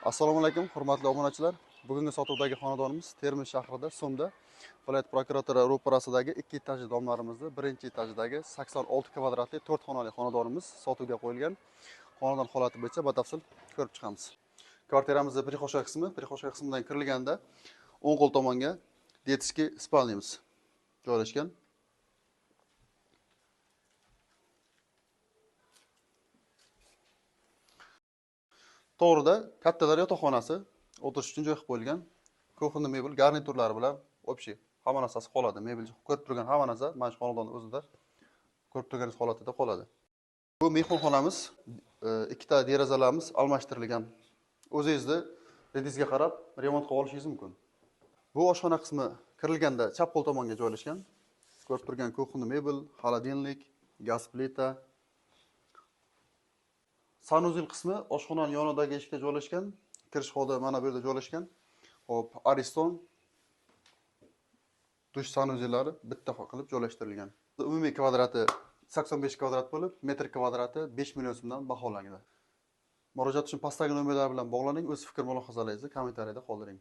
Assalomu alaykum, hurmatli obunachilar. Bugungi sotuvdagi xonadonimiz Termiz shahrida, So'mda, viloyat prokuratura ro'parasidagi 2 etajli domlarimizda birinchi etajdagi 86 kvadratli 4 xonali xonadonimiz sotuvga qo'yilgan. Xonadon holati bo'yicha batafsil ko'rib chiqamiz. Kvartiramizda prixoshka qismi, prixoshka qismidan kirilganda o'ng qo'l tomonga detskiy spalnimiz joylashgan. To'g'rida kattalar yotoqxonasi, o'tirish uchun joy qilib qo'yilgan. Kuxna mebel garniturlari bilan общий hamma narsasi qoladi. Mebel ko'rib turgan hamma narsa mana shu xonadonning o'zida ko'rib turganingiz holatida qoladi. Bu mehmonxonamiz, ikkita derazalarimiz almashtirilgan. O'zingizni didingizga qarab remont qilib olishingiz mumkin. Bu oshxona qismi kirilganda chap qo'l tomonga joylashgan. Ko'rib turgan kuxna mebel, xolodilnik, gaz plita. Sanuzel qismi oshxonaning yonidagi eshikda joylashgan. Kirish xodi mana bu yerda joylashgan. Xo'p, Ariston dush sanuzellari bitta qilib joylashtirilgan. Umumiy kvadrati 85 kvadrat bo'lib, metr kvadrati 5 million so'mdan baholangan. Murojaat uchun pastdagi nomerlar bilan bog'laning, o'z fikr mulohazalaringizni kommentariyada qoldiring.